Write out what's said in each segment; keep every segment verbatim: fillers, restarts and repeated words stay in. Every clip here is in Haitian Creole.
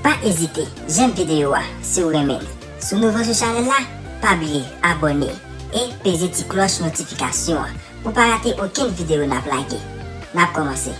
Pa ezite, jèm videyo a si w renmen l. Si w nouvo sou chanèl la, pa bliye abòne e peze ti klòch notifikasyon an pou pa rate okenn videyo n ap lage. N ap kòmanse.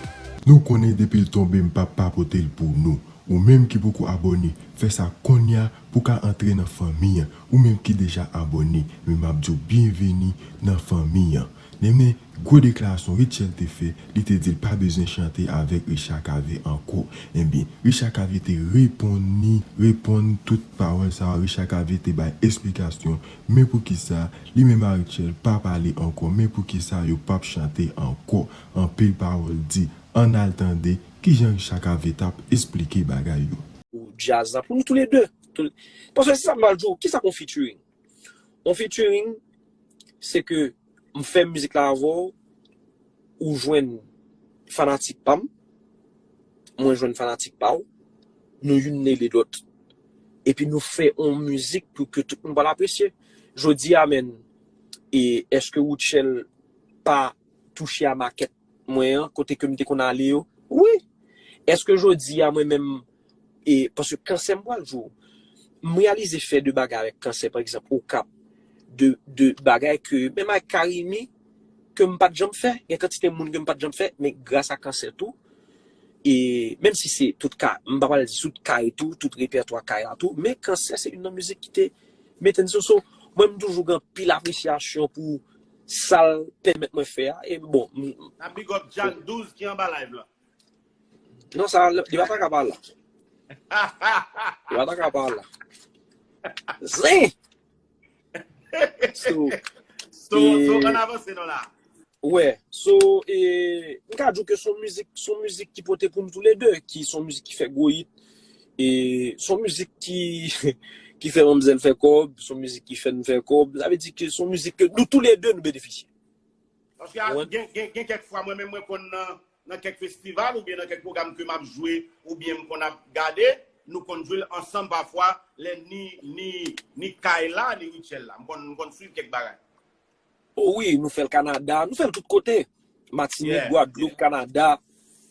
Nou konnen depi l tonbe m p ap pa pote l pou nou. Ou menm ki poko abòne, fè sa kounye a pou w ka antre nan fanmi an. Ou menm ki deja abòne, men m ap di w byenveni nan fanmi an. Nenmen, gwo deklarasyon Rutshelle te fè, li te di l pa bezwen chante avèk Richard Cavé ankò. Ebyen, Richard Cavé te reponn li, reponn tout pawòl sa yo. Richard Cavé te bay esplikasyon, men poukisa li menm a Rutshelle pa pale ankò, men poukisa yo p ap chante ankò. Anpil pawòl di. Ann al tande kijan Richard Cavé t ap esplike bagay yo. Ou djaz la pou nou toulede. Tou- Paske se sa m pral di w, kisa k yon featuring? Yon featuring, se ke m fè mizik la avè w, ou jwenn fanatik pa m, mwen jwenn fanatik pa w, nou youn ede lòt. Epi nou fè yon mizik pou ke tout moun pral apresye. Jodi a, menn, e èske Rutshelle pa touche a makèt mwen an, kote ke m te konn ale yo? Wi. Èske jodi a mwen menm, e, paske Kansè m pral di w, m reyalize fè de bagay avèk Kansè, pa egzanp, Okap, de, de bagay ke, menm avèk Carimi, ke m pa t janm fè, gen kantite moun ke m pa t janm fè, men gras a Kansè tou, e menm si se tout ka, m pa pral di tout kay tou, tout repètwa kay la tou, men Kansè se youn nan mizik ki te mete n sou so. Mwen, m toujou gen anpil apresyasyon pou sa l pèmèt mwen fè a. E bon, m- N ap big up John douz ki anba live la. Non, sa, li pa ta ka pa la. Li pa ta ka pa la. Zen! So, So, so, ann avanse non la. Wè, so, e, m ka di w ke son mizik, son mizik ki pote pou nou toulede, ki son mizik ki fè gwo hit, e son mizik ki, ki fè manmzèl fè kòb, son mizik ki fè n fè kòb. Sa vle di ke son mizik ke nou toulede nou benefisye. Paske a, gen, gen, gen kèk fwa, mwen menm, mwen konn nan, nan kèk festival oubyen nan kèk pwogram ke m ap jwe oubyen m konn ap gade, nou konn jwe l ansanm pafwa, lè ni, ni, ni Kay la, ni Rutshelle la. M konn, m konn swiv kèk bagay. O wi, nou fè l Kanada, nou fè l tout kote. Matinik, Gwadloup, Kanada,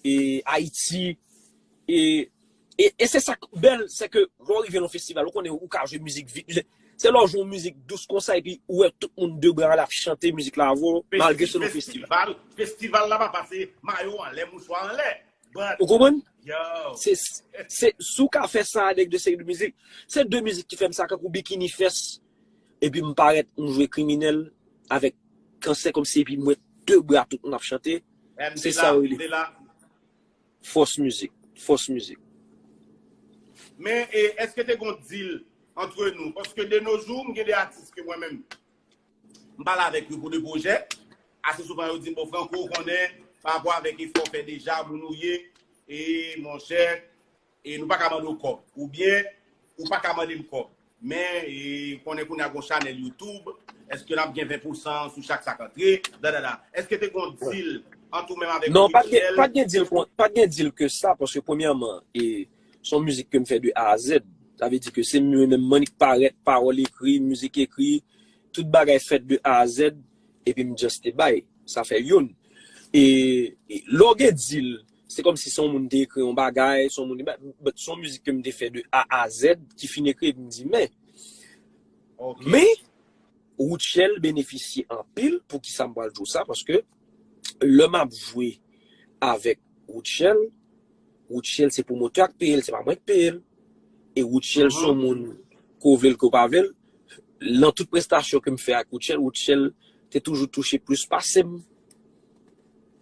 e Ayiti. E, e, e se sa k bèl, se ke lè w rive nan festival, ou konnen ou ka jwe mizik vit. Se lè w jwe yon mizik dous konsa, epi ou wè tout moun de bra l ap chante mizik la avè w, malgre se nan festival. Festival, festival la pa pase mayo anlè, mouchwa anlè. But, Ou konprann? Yo. Se, se, si w ka fè sa avèk de seri de mizik, se de mizik ki fè m sa, kankou Bikini Fest, epi m parèt, m jwe Kriminèl avèk Kansè kòmsi, epi m wè de bra tout moun ap chante. Se sa yo rele fòs mizik. Fòs mizik. Men, e, èske te gon deal antre nou? Paske de nos jours, m gen de atis ke mwen menm, m pale avèk yo pou de pwojè. Ase souvan, yo di m, bon, Franco, ou konnen, pa rapò avèk efò w fè deja, moun ou ye, e, monchè, e nou pa ka mande w kòb. Oubyen, ou pa ka mande m kòb. Men, e, konnen kounye a gon chanèl YouTube, èske n ap gen ven pousan sou chak sa k antre? Da, da, da. Èske te gon deal ant ou menm avèk Non, pa t gen, Rutshelle? Pa t gen deal, kon- pa t gen deal ke sa, paske premyèman, e, se yon mizik ke m fè de A a Z. Sa vle di ke se mwen menm, mwen ki parèt, pawòl ekri, mizik ekri, tout bagay fèt de A a Z, epi m just te bay. Sa fè youn. E, e lè w gen deal, se kòmsi se yon moun te ekri yon bagay, se yon moun, but se yon mizik ke m te fè de A a Z, ki fin ekri, epi m di, men, Ok. men, Rutshelle benefisye anpil, poukisa m pral di w sa, paske lè m ap jwe avèk Rutshelle, Rutshelle se pwomotè a k peye l, se pa mwen k peye l. E Rutshelle se yon moun, ke w vle l, ke w pa vle l, nan tout prestasyon ke m fè ak Rutshelle, Rutshelle te toujou touche plis pase m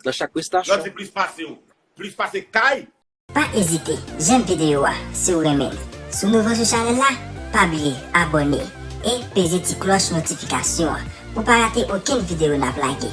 nan chak prestasyon. Lòt se plis pase w. Plis pase Kay. Pa ezite, jèm videyo a si w renmen l. Si w nouvo sou chanèl la, pa bliye abòne e peze ti klòch notifikasyon an pou pa rate okenn videyo n ap lage.